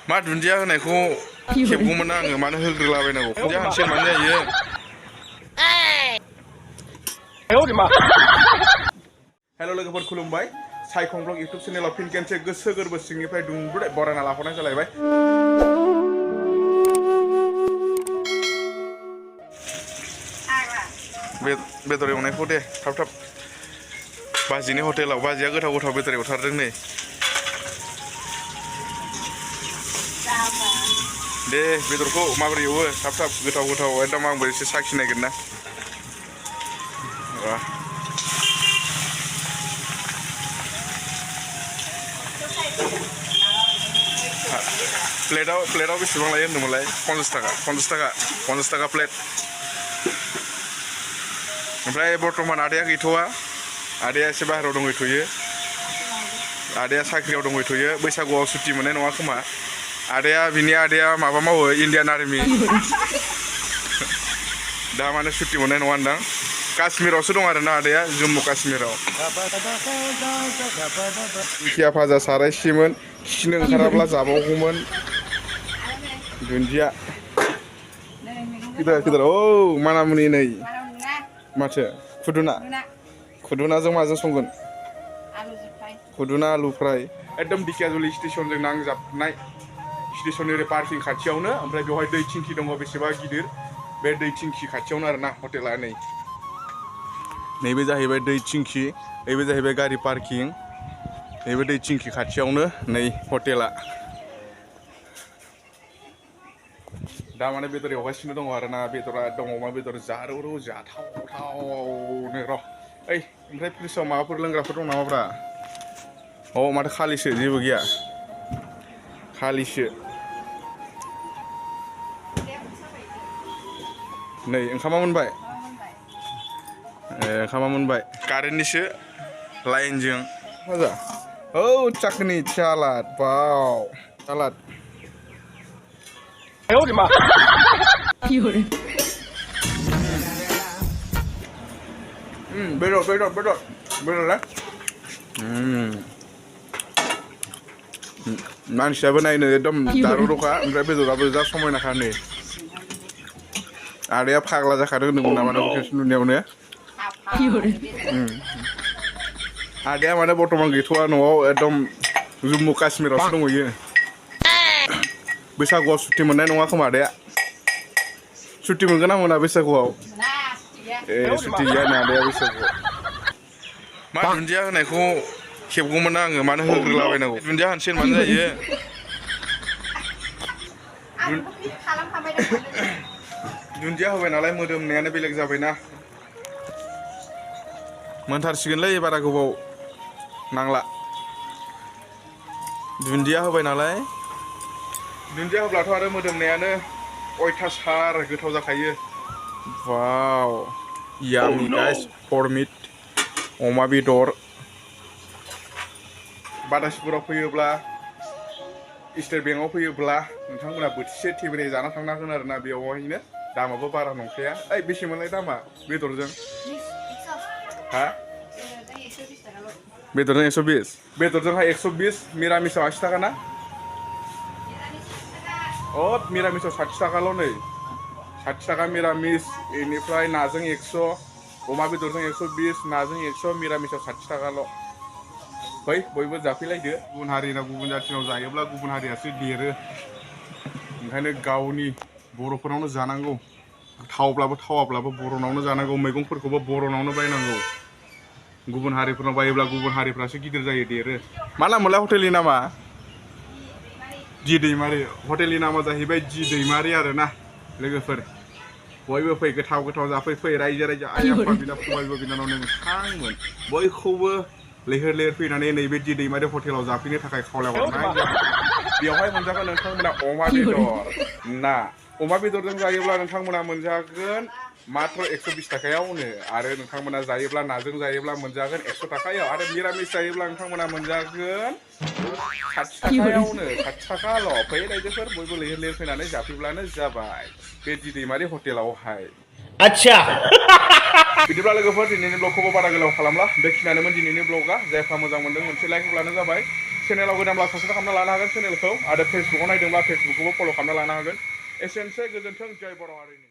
मा दुन्दिया होनायखौ खेबगौमोन आङो मानो होग्रोलाबायनांगौ दुन्दिया होनसेन मानो जायो हेल' लोगोफोर खुलुमबाय साइखं ब्लग इउटुब चेनेलाव फिन खेनसे गोसो गोरबो सिंनिफ्राय दुंब्रुद बरायना लाफानाय जालायबाय बेदर एवनायखौ दे थाब थाब बाजिनि हटेलाव बाजिया गोथाव गोथाव बेदर एवथारदों नै दे बेदरखौ माबोरै एवो थाब थाब गोथाव गोथाव एकदम आंबो एसे साखिनायगोन ना प्लेटाव बेसेबां लायो होनदोंमोनलाय 50 थाखा प्लेट ओमफ्राय बर्तमान आदाया गैथ'वा आदाया एसे बाहेरायाव दंहैथ'यो आदाया साख्रियाव दंहैथ'यो बैसागुआव सुटि मोननाय नङा खोमा आदाया माबा मावो इण्डियान आर्मि दा माने सुटि मोननाय नङा होनदां काश्मीरावसो दं आरोना आदाया जम्मु काश्मीराव दिंखिया भाजा सारायसेमोन खिनो ओंखाराब्ला जाबावगौमोन दुन्दिया गिदिर औ मानामुनि नै माथो खुदुनाजों माजों संगोन खुदुना आलु फ्राय एकदम दिखियाजुलि स्टेसनजों नांजाबनाय स्टेसननि ओरै पार्किं खाथियावनो ओमफ्राय बेवहाय दै थिंखि दङ बेसेबा गिदिर बे दै थिंखि खाथियावनो आरोना हटेला नैबे जाहैबाय दै थिंखि नैबे जाहैबाय गारि पार्किं नैबे दै थिंखि खाथियावनो नै हटेला दा माने बेदर एवगासिनो दङ आरोना बेदरा दङ अमा बेदर जारौ जाथावनो र' ओमफ्राय फ्रिजआव माबाफोर लोंग्राफोर दं नामाब्रा अ माथो खालिसो जेबो गैया खालिसो नै ओंखामा मोनबाय ओंखामा मोनबाय कारेन्टनिसो लाइनजों मोजां औ चाकनि सालाद बाव सालाद बेदर मानसियाबो नायनो एकदम दारुरखा ओमफ्राय बेदराबो जा समायनाखा नै आदाया फाग्ला जाखादों होनदोंमोन नामा खेबसे नुनायावनो आदाया माने बर्तमान गैथ'वा न'आव एकदम जम्मु काश्मीरावसो दंहैयो बैसागुआव सुटि मोननाय नङा खोमा आदाया सुटि मोनगोन ना मोना बैसागुआव सुटि गैया ना आदाया बैसागुआव मा दुन्दिया होनायखौ खेबगौमोन आङो मानो होग्रोलाबायनांगौ दुन्दिया होनसेन मानो जायो दुन्दिया होबाय नालाय मोदोमनायानो बेलेग जाबायना मोनथारसिगोनलै बारा गोबाव नांला दुन्दिया होबाय नालाय दुन्दिया होब्लाथ' आरो मोदोमनायानो अयथासार गोथाव जाखायो वाव यामि गाइस फरमिट अमा बेदर बादासिपुराव फैयोब्ला स्टेट बेंकआव फैयोब्ला नोंथांमोना बोथिसे टेब्रे जाना थांनो हागोन आरोना बेवहायनो दामाबो बारा नंखाया बेसेमोनलाय दामा बेदरजों हा बेदरजों 120 बेदरजोंहाय 120 मिरामिसाव 80 थाखा ना मिरामिसाव 60 थाखाल' नै 60 थाखा मिरामिस बेनिफ्राय नाजों 100 अमा बेदरजों 120 नाजों 100 मिरामिसाव 60 थाखाल' फै बयबो जाफैलायदो गुबुन हारिना गुबुन जाथिनाव जायोब्ला गुबुन हारियासो देरो ओंखायनो गावनि बर'फोरनावनो जानांगौ थावब्लाबो थावाब्लाबो बर'नावनो जानांगौ मैगंफोरखौबो बर'नावनो बायनांगौ गुबुन हारिफोरनाव बायोब्ला गुबुन हारिफ्रासो गिदिर जायो देरो मा नाम मोनलाय हटेलनि नामा जि दैमारि हटेलनि नामा जाहैबाय जि दैमारि आरोना लोगोफोर बयबो फै गोथाव जाफै रायजो आइ आफा बिदा फंबाय बिनानाव नोंथांमोन बयखौबो लैहोर लैहोर फैनानै नैबे जि दैमारि हटेलाव जाफैनो थाखाय खावलायहरनाय बेवहाय मोनजागोन नोंथांमोना अमा बेदर ना अमा बेदरजों जायोब्ला नोंथांमोना मोनजागोन मात्र 120 थाखायावनो आरो नोंथांमोना जायोब्ला नाजों जायोब्ला मोनजागोन 100 थाखायाव आरो मिरामिस जायोब्ला नोंथांमोना मोनजागोन 60 थाखायावनो 60 थाखाल' फै रायजोफोर बयबो लैहोर लैहोर फैनानै जाफैब्लानो जाबाय बे जि दैमारि हटेलावहाय अच्छा बिदिब्ला लोगोफोर दिनैनि ब्लगखौबो बारा गोलाव खालामला बेखिनियानोमोन दिनैनि ब्लगा जायफ्रा मोजां मोनदों मोनसे लाइक होब्लानो जाबाय चेनेलाव गोदानब्ला साबस्क्राइब खालामना लानो हागोन चेनेलखौ आरो फेसबुकाव नायदोंब्ला फेसबुकखौबो फल' खालामना लानो हागोन एसेनोसै गोजोन्थों जय बर' हारिनि